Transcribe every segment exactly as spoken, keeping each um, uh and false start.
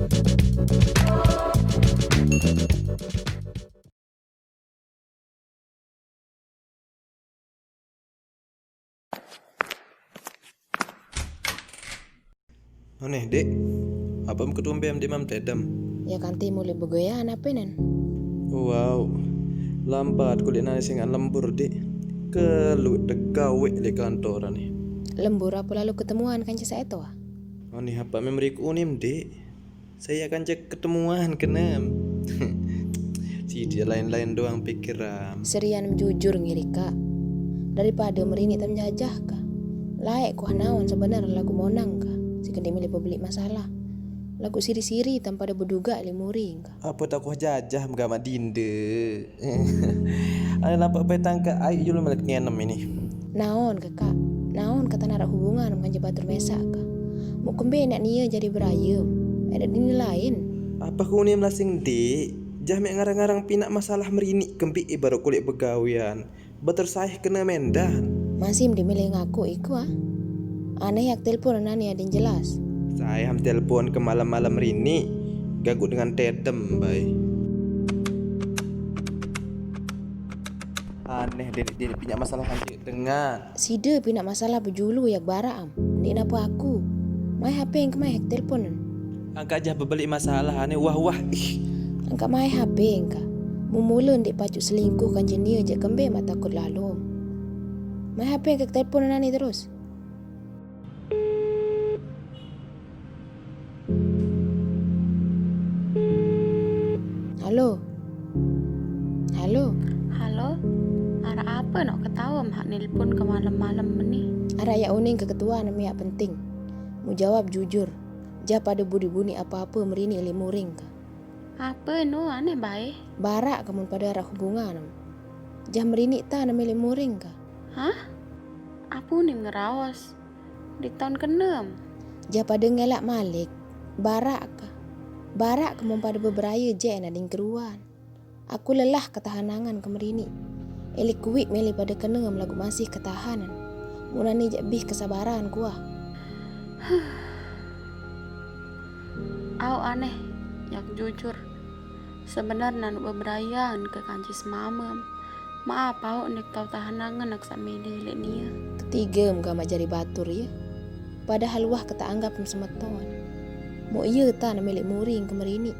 Aneh, Dik. Apa ketumbem di mam tedem? Ya kanti mulai begoyan apa nen? Wow. Lambat kulit nani singan lembur, Dik. Kelu degawe le kantor ni. Lembur apa lalu ketemuan kan cesa itu ah? Aneh, apa memeriku unim, Dik? Saya akan cek ketemuan kenem. Si dia lain-lain doang pikiran. Serian jujur ngiri kak. Daripada merini tam jajah ka. Laek kuah naon sebenar lagu monang ka. Si kendi milih pebeli masalah. Lagu siri-siri tanpa ada beduga li muring ka. Apa tak kuah jajah mega mak dinde. Ada nampak petang ke ai julu melek ngenem ini. Naon ke kak? Naon kata narak hubungan dengan je batur mesak ka. Mau kembe nak nia jadi berayem. Ada dini lain. Apa ku ni melasing, Dik? Jah mek ngarang-ngarang pinak masalah merini kembi ibarat kulit begawian. Betersaih kena mendan. Masih mdi milih ngaku iku ah. Aneh yak telepon nani adin jelas. Saya ham telepon ke malam-malam rini. Gagu dengan tedem, bai. Aneh, Dik, Dik, Dik, punya masalah kan, Dik, dengan. Sida pinak masalah bejulu yak barak am. Ndik napa aku. Mai H P yang kemai yak telepon. Angkat jah bebeli masalah, aneh, wah, wah, ih. Angkat mai H P engka. Mumula ndik pacu selingkuh kan jenia je kembe mak takut lalu. Mai H P engka telepon nani terus. Halo. Halo. Halo, arah apa nak ketawa mak nelpon ke malam-malam ni? Arah yak uning ke ketua nami yak penting. Mu jawab jujur. Jah pada budi-buni apa-apa merini li muring ka. Apa nu aneh bae? Barak ke mun pada arah hubungan. Jah merini ta nami li muring ka. Hah? Apa ni ngerawas? Di tahun keenam. Jah pada ngelak malik. Barak ka. Barak ke mun pada beberaya je na ding keruan. Aku lelah ketahan angan ke merini. Elik kuik meli pada kena lagu masih ketahanan. Munani jak bih kesabaran kuah. Au aneh, yak jujur. Sebenar nanu beberaya ke kanci semamem. Maaf au nek tau tahan angan nak sak mede lek nia. Ketiga muka mak jari batur ya. Padahal wah keta anggap semeton. Mu iya ta nami lek muring ke merini.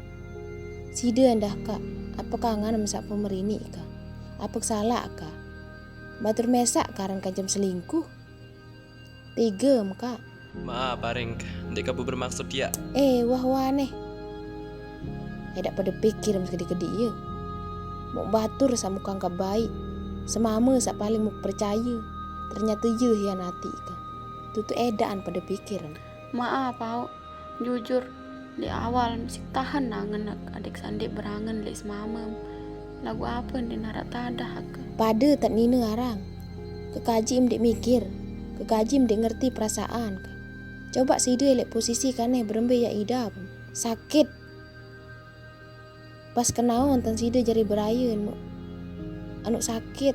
Sida endah kak, apa kangan mesak pemerini ka? Apa kesalak ka? Batur mesak karan kancam selingkuh. Tiga meka. Maaf, Aring, ndik kabu bermaksud ya. Eh, wah waneh. Edak pada pikir meski dikedi ya. Muk batur sak mukang ka baik. Semama sak paling muk percaya. Ternyata ya hianati ka. Tutu edakan pada pikir. Maaf au. Jujur, di awal mesti tahan angen adik sandik berangen lek semamem. Lagu apa ndik narak tadah ke? Pada tak nina arang. Kekaji mdik mikir. Kekaji mdik ngerti perasaan ke. Coba sida lek posisi kaneh berembe ya idap. Sakit. Pas kenaon tan sida jari beraya anu, anu sakit.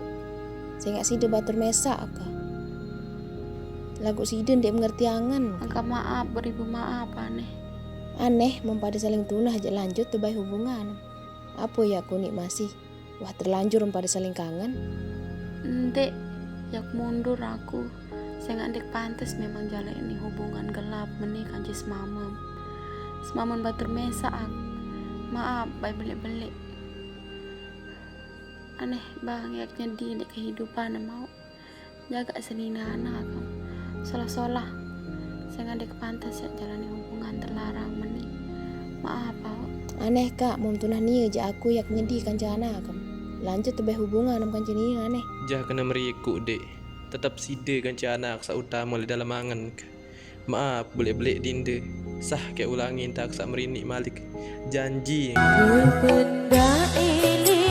Sengak sida batur mesak ka. Lagu sida ndik mengerti angen. Angka maaf, beribu maaf aneh. Aneh mempada saling tunah aja lanjut tebai hubungan. Apa ya kunik masih? Wah terlanjur mempada saling kangen. Ndik, yak mundur aku. Sengak ndik pantas memang jalani hubungan gelap meni kanci semamem. Semamem batur mesak ak. Maaf, bai belik-belik. Aneh bang yak nyedi ndik kehidupan mau. Jaga senina anak kam. Solah-solah. Sengak ndik pantas yak jalani hubungan terlarang meni. Maaf au. Aneh kak, mun tunah nia je aku yak nyedi kanca anak kam. Lanjut tebai hubungan am kanca nia aneh. Jah kena meriku, Dik. Tetap sida kanca anak sak utama di dalam angen ke. Maaf, belik-belik dinda. Sah ke ulangi entak sak merini malik. Janji. Berpendak ini